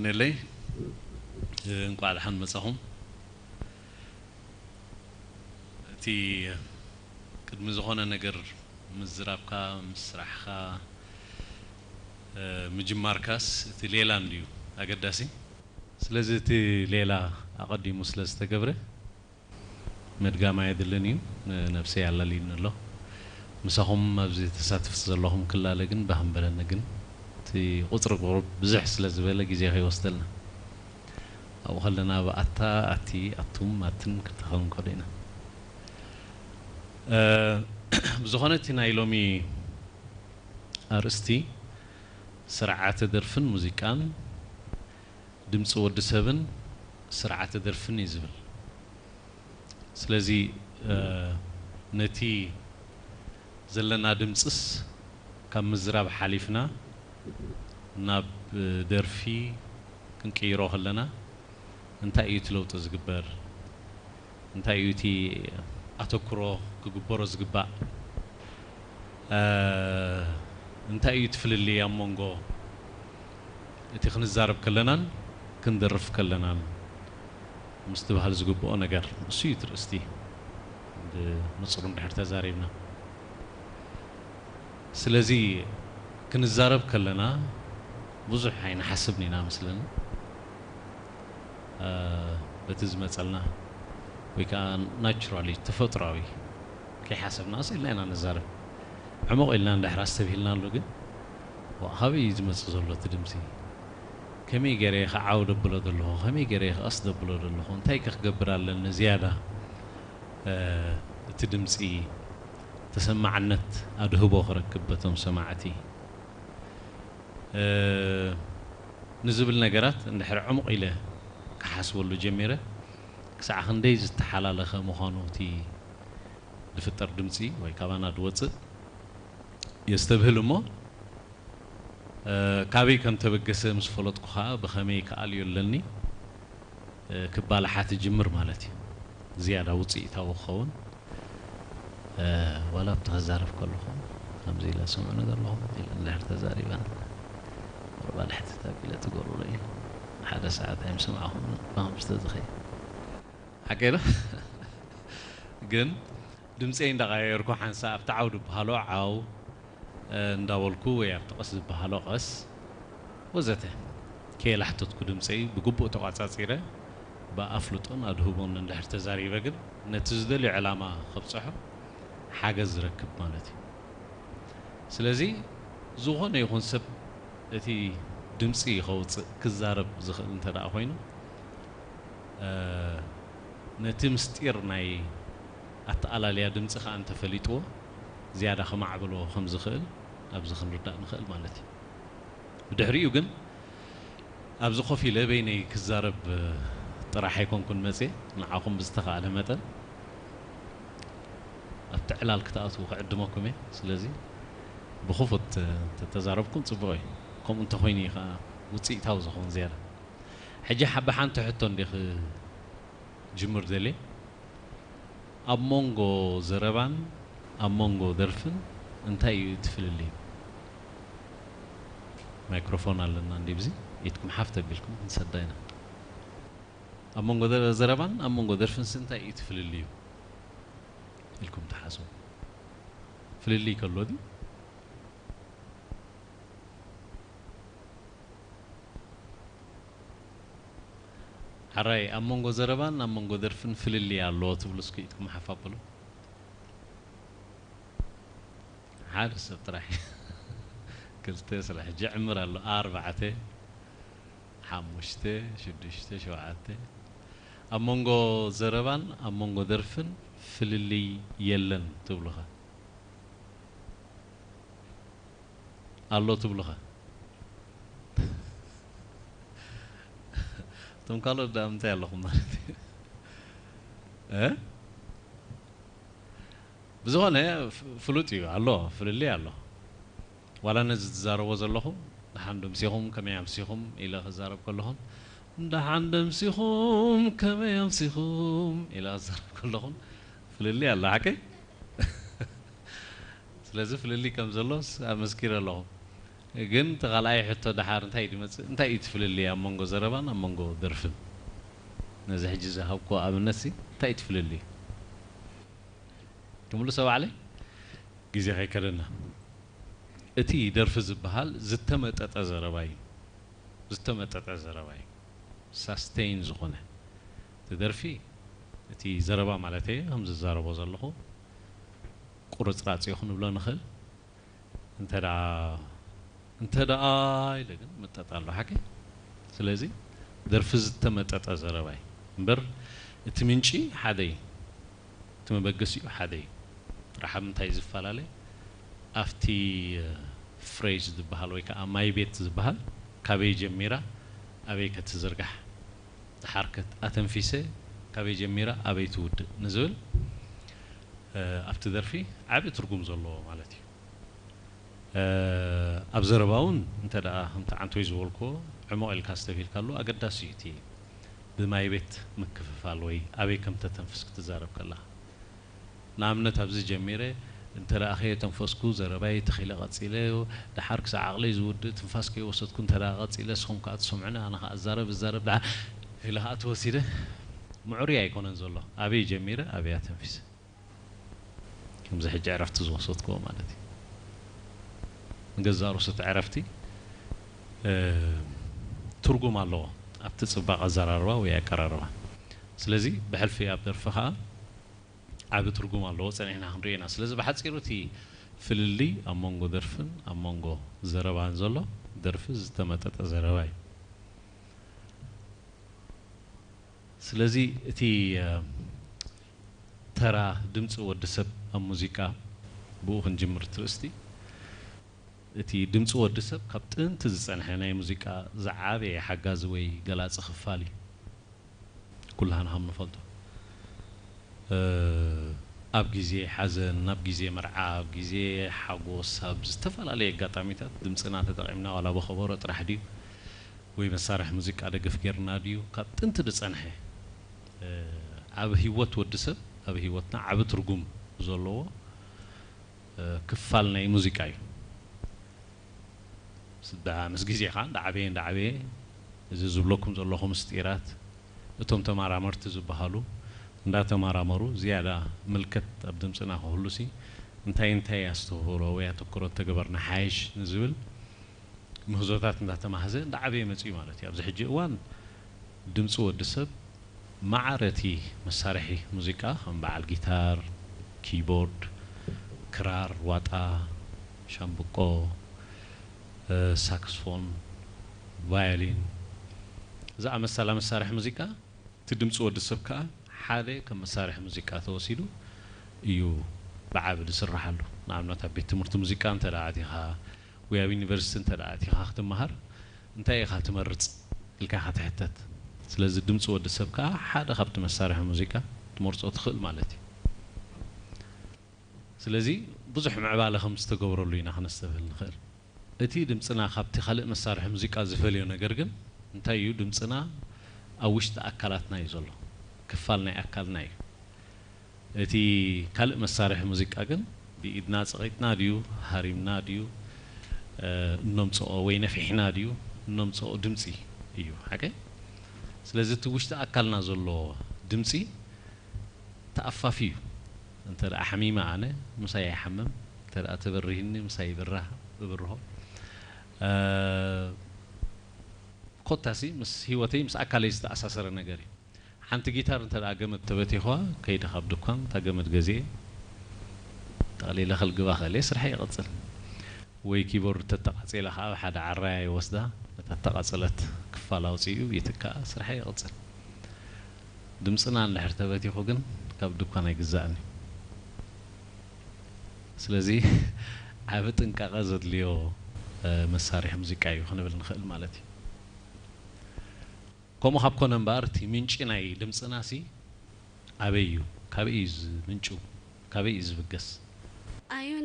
ነለይ እንቋዕ ደሓን መጻኹም። እቲ ቅድሚ ዝኾነ ነገር ምዝራብካ፣ ምስ ስራሕኻ፣ እ፣ ምጅማርካስ እቲ ሌላ እንድዩ ኣገዳሲ። ስለዚ እቲ ሌላ ኣቐዲሙ ስለ ዝተገብረ ምድጋም ኣየድልን እዩ። ንነብሰይ ኣላልዩኒ ኣሎ። ምሳኹም ኣብዚ ተሳተፍቲ ዘለኹም ክላለ ግን ባህ ምበለኒ፣ ግን እቲ ቁጽሪ ቁሩብ ብዝሕ ስለ ዝበለ ግዜ ከይወስደልና። ኣብኡ ከለና ብኣታ፣ ኣቲ፣ ኣቱም፣ ኣትን ክልተ ክንከዶ ኢና። እ፣ ብዝኾነ እቲ ናይ ሎሚ ኣርእስቲ ስርዓተ ደርፍን ሙዚቃን፣ ድምፂ ወዲ ሰብን ስርዓተ ደርፍን እዩ ዝብል። ስለዚ፣ እ፣ ነቲ ዘለና ድምፅስ ካብ ምዝራብ ሓሊፍና ናብ ደርፊ ክንቅይሮ ከለና እንታይ እዩ እቲ ለውጢ ዝግበር? እንታይ እዩ እቲ ኣተኩሮ ክግበሮ ዝግባእ? እ፣ እንታይ እዩ እቲ ፍልልይ ኣብ መንጎ እቲ ክንዛረብ ከለናን ክንደርፍ ከለናን ምስትብሃል ዝግብኦ ነገር? እሱ እዩ እቲ ርእስቲ ብንጹር እንድሕር ተዛሪብና። ስለዚ ክንዛረብ ከለና ብዙሕ ኣይንሓስብን ኢና መስለኒ። እ፣ በቲ ዝመጸልና ወይ ከኣ ናቹራሊ፣ ተፈጥሮኣዊ፣ ከይሓሰብናስ ኢልና ኢና ንዛረብ። ዕሙቕ ኢልና እንድሕር ኣስተብሂልናሉ ግን፣ ዋእ፣ ካበይ እዩ ዝመጽእ ዘሎ እቲ ድምጺ? ከመይ ገይረ እየ ከዓው ደብሎ ዘለኹ? ከመይ ገይረ እየ ክቐስ ደብሎ ዘለኹ? እንታይ ከ ክገብር ኣለኒ ዝያዳ? እ፣ እቲ ድምጺ ተሰማዕነት ኣድህቦ ክረክብ በቶም ሰማዕቲ፣ እ፣ ንዝብል ነገራት እንድሕር ዕሙቕ ኢለ ክሓስበሉ ጀሚረ፣ ክሳዕ ክንደይ ዝተሓላለኸ ምዃኑ እቲ ዝፍጠር ድምጺ ወይ ካባና ዝወጽእ የስተብህል እሞ፣ እ፣ ካበይ ከም ተበገሰ ምስ ፈለጥኩ ኸኣ ብኸመይ ክኣልዮ ኣለኒ፣ እ፣ ክባላሓት እጅምር ማለት እዩ። ዝያዳ ውጽኢታዊ ክኸውን፣ እ፣ ዋላ ኣብቲ ክዛረብ ከለኹ ከምዚ ኢለ ስምዑኒ ዘለኹም ኢለ እንድሕር ተዛሪበ፣ ቁሩብ ኣድሕተት ኣቢለ ትገብሩሉ እዩ። ሓደ ሰዓት ኣይምሰማዕኹምን ብኸምዚ ተዝኸይድ። ሓቀይ ዶ? ግን ድምፀይ እንዳቐያየርኩ ሓንሳእ ኣብቲ ዓው ድበሃሎ ዓው፣ እ፣ እንዳበልኩ ወይ ኣብቲ ቀስ ዝበሃሎ ቀስ ወዘተ ከየላሕተትኩ ድምፀይ ብግቡእ ተቋጻጺረ ብኣፍልጦን ኣድህቦን እንድሕር ተዛሪበ ግን ነቲ ዝደልዮ ዕላማ ከብጽሖ ሓገዝ ዝረክብ ማለት እዩ። ስለዚ ዝኾነ ይኹን ሰብ እቲ ድምፂ ከውፅእ ክዛረብ ዝኽእል እንተ ደኣ ኮይኑ፣ እ፣ ነቲ ምስጢር ናይ ኣተኣላልያ ድምፂ ኸኣ እንተፈሊጥዎ ዝያዳ ከማዕብሎ ከም ዝኽእል ኣብዚ ክንርዳእ ንኽእል ማለት እዩ። ብድሕሪኡ ግን ኣብዚ ኮፍ ኢለ በይነይ ክዛረብ ጥራሕ ኣይኮንኩን መፅየ፣ ንዓኹም ብዝተኻእለ መጠን ኣብቲ ዕላል ክትኣትዉ ክዕድመኩም እየ። ስለዚ ብኽፉት ተተዛረብኩም ፅቡቕ እዩ። ከምኡ እንተኾይኑ እዩ ከዓ ውፅኢታዊ ዝኸውን ዝያዳ። ሕጂ ሓ-፣ ብሓንቲ ሕቶ እንዲ ክጅምር ደልየ። ኣብ መንጎ ዘረባን ኣብ መንጎ ደርፍን እንታይ እዩ እቲ ፍልልዩ? ማይክሮፎን ኣለና እንዲ ብዚ ኢድኩም ሓፍ ተቢልኩም ክንሰዳ ኢና። ኣብ መንጎ ዘ-፣ ዘረባን ኣብ መንጎ ደርፍንስ እንታይ እዩ እቲ ፍልልዩ ኢልኩም ትሓስቡ? ፍልልይ ከሎ ድዩ? ሓራይ፣ ኣብ መንጎ ዘረባን ኣብ መንጎ ደርፍን ፍልልይ ኣሎ ትብሉ እስኪ ኢድኩም ሓፍ ኣብሉ። ሓደ ሰብ ጥራሕ። ክልተ ስለ ሕጂ ዕምር ኣሎ። ኣርባዕተ፣ ሓሙሽተ፣ ሽዱሽተ፣ ሸውዓተ። ኣብ መንጎ ዘረባን ኣብ መንጎ ደርፍን ፍልልይ የለን ትብሉኻ። ኣሎ ትብሉኻ። እቶም ካልኦት ደኣ ምንታይ ኣለኹም ማለት እዩ? እ? ብዝኾነ ፍ-፣ ፍሉጥ እዩ፣ ኣሎ፣ ፍልልይ ኣሎ። ዋላ ነዚ ዝዛረቦ ዘለኹ፣ ደሓን ዶ ምሲኹም፣ ከመይ ኣምሲኹም ኢለ ክዛረብ ከለኹን፣ ደሓን ዶ ምሲኹም፣ ከመይ ኣምሲኹም ኢለ ክዛረብ ከለኹን፣ ፍልልይ ኣሎ፣ ሓቀይ? ስለዚ ፍልልይ ከም ዘሎስ ኣመስኪረ ኣለኹ። ግን እቲ ካልኣይ ሕቶ ደሓር እንታይ እዩ ዝመጽእ? እንታይ እዩ እቲ ፍልልይ ኣብ መንጎ ዘረባን ኣብ መንጎ ደርፍን? ነዚ ሕጂ ዝሃብኩዎ ኣብነት ሲ እንታይ እዩ እቲ ፍልልይ? ክምልሶ ባዕለይ ግዜ ከይከደና። እቲ ደርፊ ዝበሃል ዝተመጠጠ ዘረባ እዩ። ዝተመጠጠ ዘረባ እዩ። ሳስቴይን ዝኾነ እቲ ደርፊ፣ እቲ ዘረባ ማለት እየ፣ ከም ዝዛረቦ ዘለኹ ቁርፅራፅ እዩ ክንብሎ ንኽእል። እንተ ደኣ እንተ ደኣ ኢለ ግን ምጠጥ ኣሎ ሓቂ። ስለዚ ደርፊ ዝተመጠጠ ዘረባ እዩ እምበር እቲ ምንጪ ሓደ እዩ፣ እቲ መበገሲኡ ሓደ እዩ። ጥራሕ ኣብ ምንታይ እዩ ዝፈላለ? ኣብቲ ፍሬዝ ዝበሃል ወይ ከዓ ማይ ቤት ዝበሃል ካበይ ጀሚራ ኣበይ ከትዝርጋሕ፣ ድሓር ከት ኣተንፊሰ ካበይ ጀሚራ ኣበይ ትውድእ ንዝብል ኣብቲ ደርፊ ዓቢ ትርጉም ዘለዎ ማለት እዩ። ኣብ ዘረባ እውን እንተ ደኣ ከምቲ ዓንቶይ ዝበልክዎ ዕሙቕ ኢልካ ዝተብሂልካሉ ኣገዳሲ እዩ። እቲ ብማይ ቤት ምክፍፋል ወይ ኣበይ ከም ተተንፍስ ክትዛረብ ከለኻ፣ ንኣብነት ኣብዚ ጀሚረ እንተ ደኣ ከየተንፈስኩ ዘረባይ ተኺለ ቀጺለ፣ ደሓር ክሳዕ ዓቕለይ ዝውድእ ትንፋስ ከይወሰድኩ እንተ ደኣ ቀጺለ፣ ንስኹም ከኣ ትሰምዑኒ፣ ኣነ ከኣ እዛረብ እዛረብ፣ ደሓር ኢለ ከኣ ተወሲደ። ምዕሩይ ኣይኮነን ዘሎ። ኣበይ ጀሚረ ኣበይ ኣተንፊሰ። ከምዚ ሕጂ ዕረፍቲ ዝወሰድክዎ ማለት እዩ። ንገዛእ ርእሱ እቲ ዕረፍቲ ትርጉም ኣለዎ ኣብቲ ፅባቐ ኣዘራርባ ወይ ኣቀራርባ። ስለዚ ብሕልፊ ኣብ ደርፊ ከዓ ዓቢ ትርጉም ኣለዎ፣ ፀኒሕና ክንሪኦ ኢና። ስለዚ ብሓፂሩ እቲ ፍልልይ ኣብ መንጎ ደርፍን ኣብ መንጎ ዘረባን ዘሎ፣ ደርፊ ዝተመጠጠ ዘረባ እዩ። ስለዚ እቲ ተራ ድምፂ ወዲ ሰብ ኣብ ሙዚቃ፣ ብኡ ክንጅምር ትርእስቲ። እቲ ድምፂ ወዲ ሰብ ካብ ጥንቲ ዝፀንሐ ናይ ሙዚቃ ዝዓበየ ሓጋዚ ወይ ገላፂ ክፋል እዩ። ኩላህና ከም ንፈልጦ ኣብ ግዜ ሓዘን፣ ኣብ ግዜ መርዓ፣ ኣብ ግዜ ሓጎስ፣ ኣብ ዝተፈላለየ ኣጋጣሚታት ድምፅና ተጠቒምና፣ ዋላ ብኸበሮ ጥራሕ ድዩ ወይ መሳርሒ ሙዚቃ ደገፍ ጌርና ድዩ፣ ካብ ጥንቲ ዝፀንሐ ኣብ ህይወት ወዲ ሰብ፣ ኣብ ህይወትና ዓቢ ትርጉም ዘለዎ ክፋል ናይ ሙዚቃ እዩ። ምስ ግዜ ከዓ እንዳዓበየ እንዳዓበየ፣ እዚ ዝብለኩም ዘለኹ ምስጢራት፣ እቶም ተመራመርቲ ዝበሃሉ እንዳተመራመሩ፣ ዝያዳ ምልከት ኣብ ድምፅና ክህሉሲ እንታይ እንታይ ኣስተውህሎ ወይ ኣተኩሮ እንተገበርና ሓይሽ ንዝብል ምህዞታት እንዳተማህዘ እንዳዓበየ መፅኡ ማለት እዩ። ኣብዚ ሕጂ እዋን ድምፂ ወዲ ሰብ ማዕረ እቲ መሳርሒ ሙዚቃ ከም በዓል ጊታር፣ ኪቦርድ፣ ክራር፣ ዋጣ፣ ሻምብቆ፣ ሳክስፎን፣ ቫዮሊን ዝኣመሰላ መሳርሒ ሙዚቃ፣ እቲ ድምፂ ወዲ ሰብ ከዓ ሓደ ከም መሳርሒ ሙዚቃ ተወሲዱ እዩ ብዓቢ ዝስርሓሉ። ንኣብነት ኣብ ቤት ትምህርቲ ሙዚቃ እንተ ደኣ ኣቲኻ ወይ ኣብ ዩኒቨርሲቲ እንተ ደኣ ኣቲኻ ክትመሃር እንታይ ኢኻ ትመርፅ ኢልካ ኢኻ ትሕተት። ስለዚ ድምፂ ወዲ ሰብ ከዓ ሓደ ካብቲ መሳርሒ ሙዚቃ ትመርፆ ትኽእል ማለት እዩ። ስለዚ ብዙሕ ምዕባለ ከም ዝተገብረሉ ኢና ከነስተብህል ንኽእል። እቲ ድምፅና ካብቲ ካልእ መሳርሒ ሙዚቃ ዝፈልዮ ነገር ግን እንታይ እዩ? ድምፅና ኣብ ውሽጢ ኣካላትና እዩ ዘሎ፣ ክፋል ናይ ኣካልና እዩ። እቲ ካልእ መሳርሒ ሙዚቃ ግን ብኢድና ፀቒጥና ድዩ ሃሪምና ድዩ እነምፅኦ ወይ ነፊሕና ድዩ እነምፅኦ ድምፂ እዩ ሓቀይ። ስለዚ እቲ ውሽጢ ኣካልና ዘሎ ድምፂ ተኣፋፊ እዩ። እንተ ደኣ ሓሚመ ኣነ ምሳይ ኣይሓምም፣ እንተ ደኣ ተበሪህኒ ምሳይ ይብራህ እብርሆ። ኮታሲ ምስ ህይወተይ ምስ ኣካለይ ዝተኣሳሰረ ነገር እዩ። ሓንቲ ጊታር እንተ ደኣ ገመድ ተበቲኽዋ ከይደ ካብ ድኳን እታ ገመድ ገዚኤ ጠቕሊለ ከልግባ ክእል እየ፣ ስርሐይ ይቕጽል። ወይ ኪቦርድ ተተቓጺላ ከኣ ኣብ ሓደ ዓራያ ይወስዳ፣ ነታ እተቓጸለት ክፋል ኣውጺኡ ይትክኣ፣ ስርሐይ ይቕጽል። ድምጽና እንድሕር ተበቲኹ ግን ካብ ድኳን ኣይግዛእን እዩ። ስለዚ ዓቢ ጥንቃቐ ዘድልዮ መሳርሒ ሙዚቃ እዩ ክንብል ንኽእል ማለት እዩ። ከምኡ ካብ ኮነ እምበኣር እቲ ምንጪ ናይ ድምጽናሲ ኣበይ እዩ? ካበይ እዩ ዝምንጩ? ካበይ እዩ ዝብገስ? ኣዮን